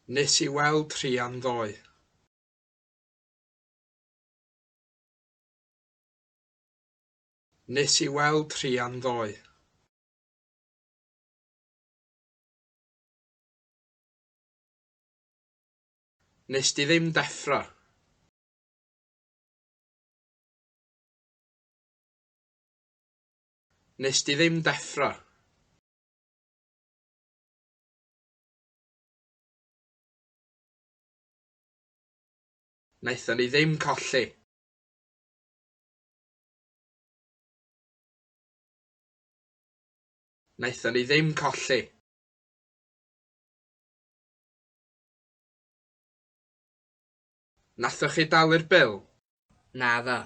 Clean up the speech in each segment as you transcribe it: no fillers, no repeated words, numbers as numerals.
Nes i weld Rhian ddoe. Nes i weld Rhian ddoe. Nes di ddim deffro. Nes di ddim deffro. Wnaethon ni ddim colli. Wnaethon ni ddim colli. Nathoch chi dalu'r bil? Naddo.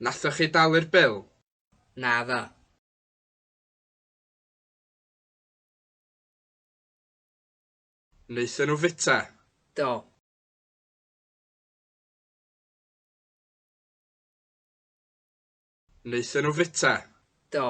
Nathoch chi dalu'r bil? Naddo. Wnaethon nhw fwyta? Do. Wnaethon nhw fwyta? Do.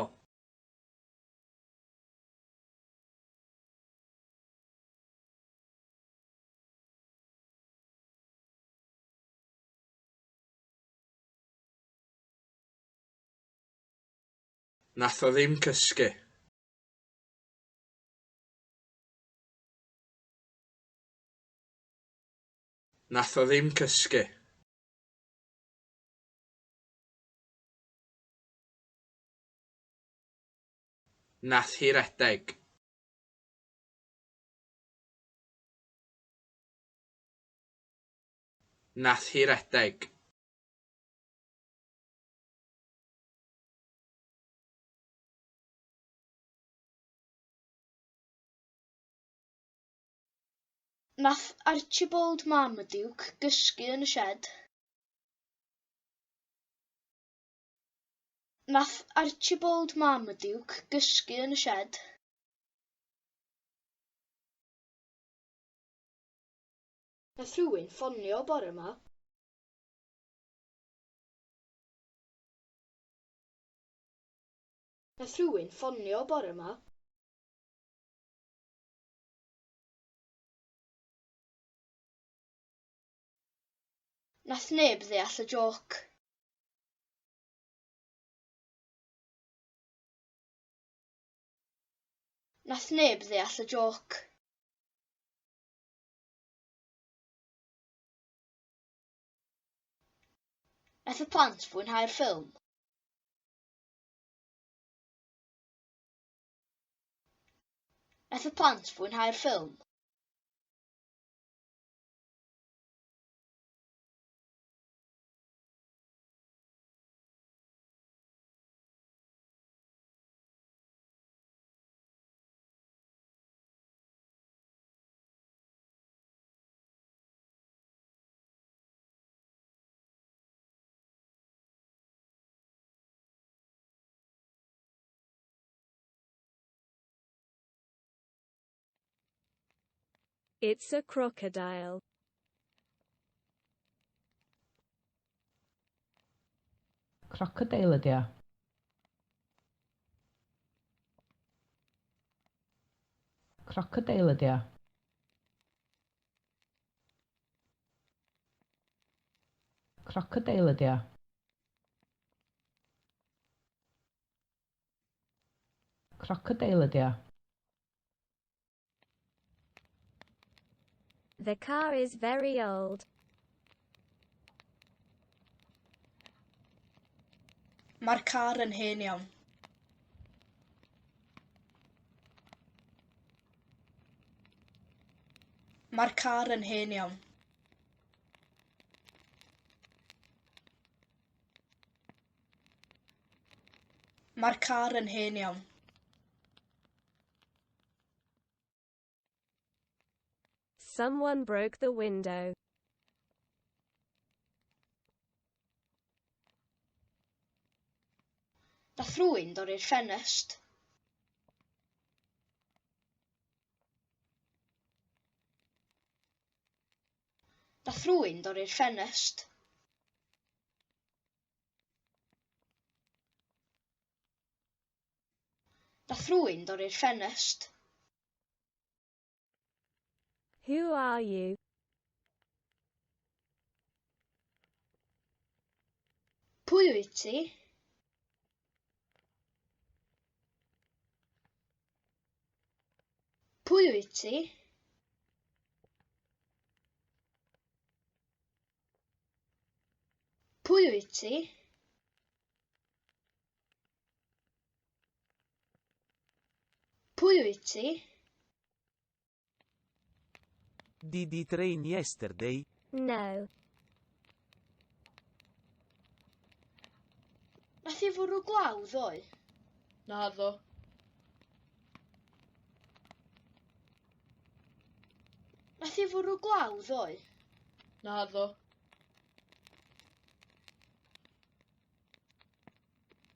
Nath o ddim cysgu. Nath o ddim cysgu. Nath hi redeg. Nath hi redeg. Nath Archibald Marmaduke gysgu yn y sied. Nath Archibald Marmaduke gysgu yn y sied. Nath rhywun ffonio bore 'ma. Nath rhywun ffonio bore 'ma. Nath neb ddeall y jôc. Nath neb ddeall y jôc. Nath y plant fwynhau'r ffilm? Nath y plant fwynhau'r ffilm? It's a crocodile. Crocodeil ydy o. Crocodeil ydy o. Crocodeil ydy o. Crocodeil ydy o. The car is very old. Mae'r car yn hen iawn. Mae'r car yn hen iawn. Mae'r car yn hen iawn. Someone broke the window. Nath rhywun dorri'r ffenest. Nath rhywun dorri'r ffenest. Nath rhywun dorri'r ffenest. Who are you? Pwy wyt ti? Pwy wyt ti? Pwy wyt ti? Pwy wyt ti? Did it rain yesterday? No. Nath hi fwrw glaw ddoe? Naddo. Nath hi fwrw glaw ddoe? Naddo.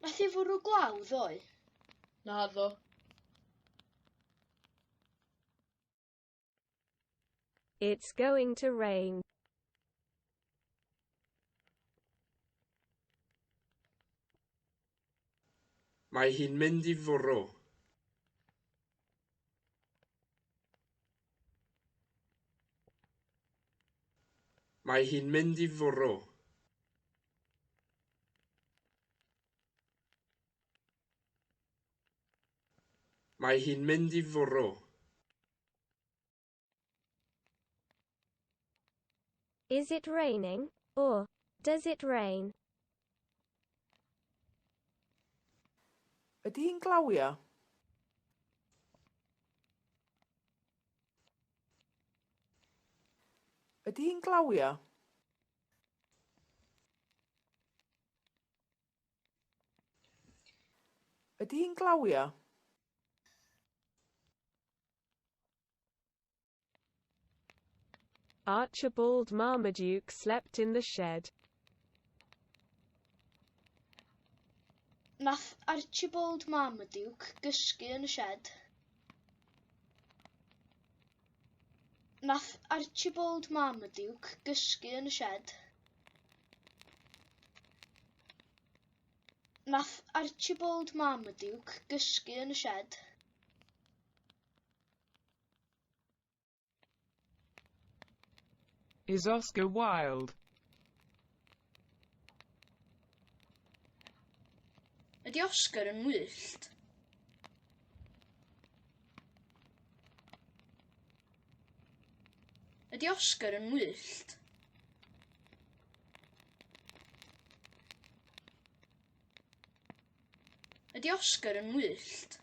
Nath hi fwrw glaw ddoe? Naddo. It's going to rain. Mae hi'n mynd i fwrw. Mae hi'n mynd i fwrw. Mae hi'n mynd i fwrw. Is it raining? Or, does it rain? Ydy hi'n glawio? Ydy hi'n glawio? Ydy hi'n glawio? Archibald Marmaduke slept in the shed. Nath Archibald Marmaduke gysgu yn y sied. Nath Archibald Marmaduke gysgu yn y sied. Nath Archibald Marmaduke gysgu yn y sied. Is Oscar Wilde? Ydy Oscar yn wyllt? Ydy Oscar yn wyllt? Ydy Oscar yn wyllt?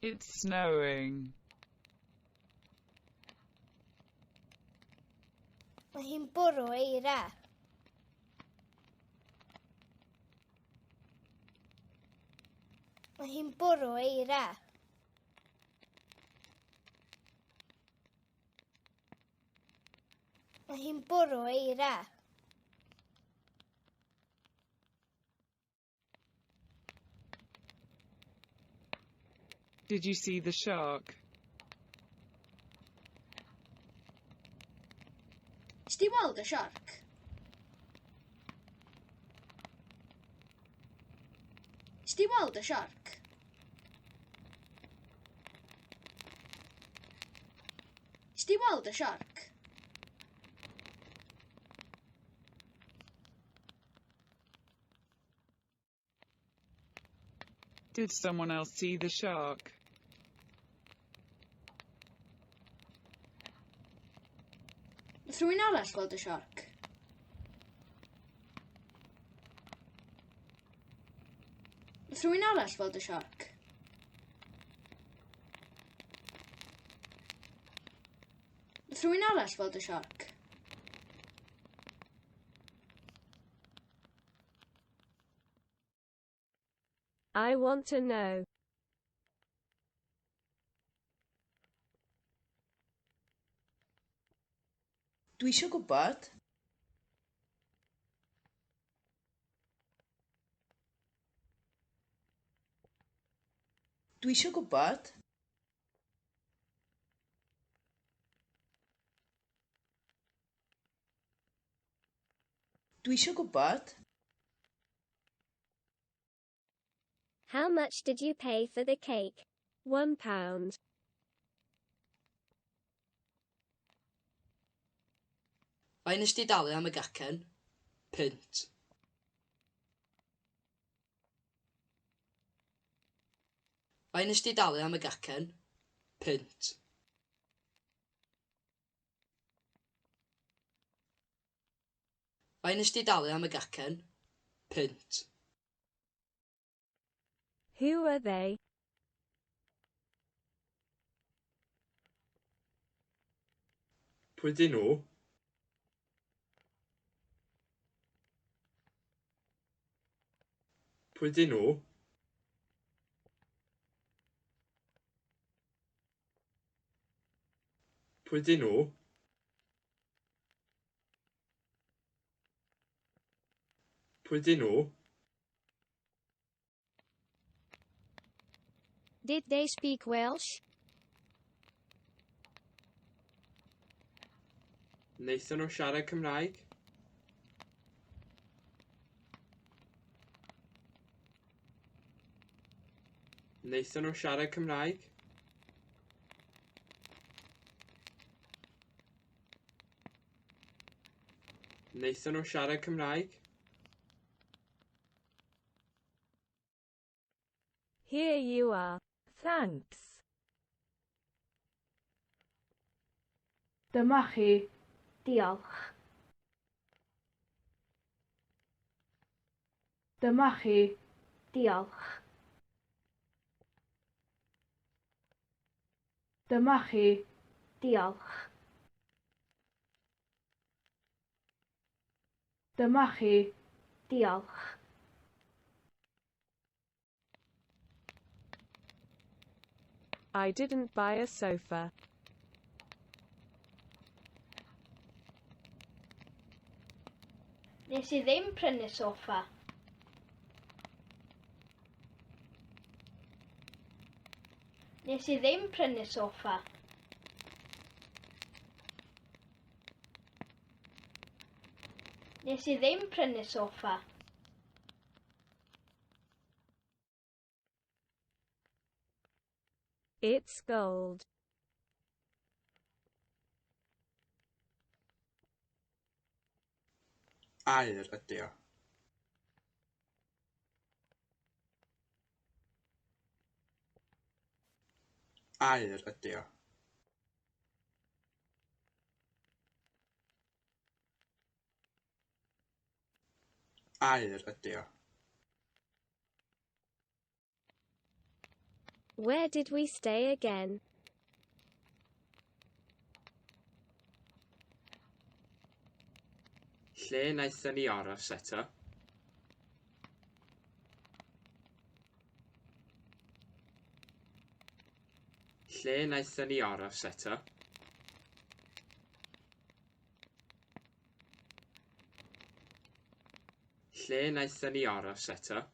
It's snowing. Mae hi'n bwrw eira. Mae hi'n bwrw eira. Mae hi'n bwrw eira. Did you see the shark? Nes di weld y siarc? Nes di weld y siarc? Nes di weld y siarc? Did someone else see the shark? Nath rhywun arall weld y siarc? Nath rhywun arall weld y siarc? Nath rhywun arall weld y siarc? I want to know. Dwi isio gwybod. Dwi isio gwybod. Dwi isio gwybod. How much did you pay for the cake? £1. Faint nes di dalu am y gacen? Punt. Faint nes di dalu am y gacen? Punt. Faint nes di dalu am y gacen? Punt. Who are they? Pwy dyn nhw? Pwy dyn nhw? Pwy dyn nhw? Pwy dyn nhw? Did they speak Welsh? Wnaethon nhw siarad Cymraeg? Wnaethon nhw siarad Cymraeg? Wnaethon nhw siarad Cymraeg? Here you are. Thanks. Dyma chi. Diolch. Dyma chi. Diolch. Dyma chi. Diolch. Dyma chi. Diolch. I didn't buy a sofa. Nes i ddim prynu soffa. Nes i ddim prynu soffa. Nes i ddim prynu soffa. It's gold. Aur ydy o. Aur ydy o. Aur ydy o. Where did we stay again? Lle wnaethon ni aros eto? Lle wnaethon ni aros eto? Lle wnaethon ni aros eto?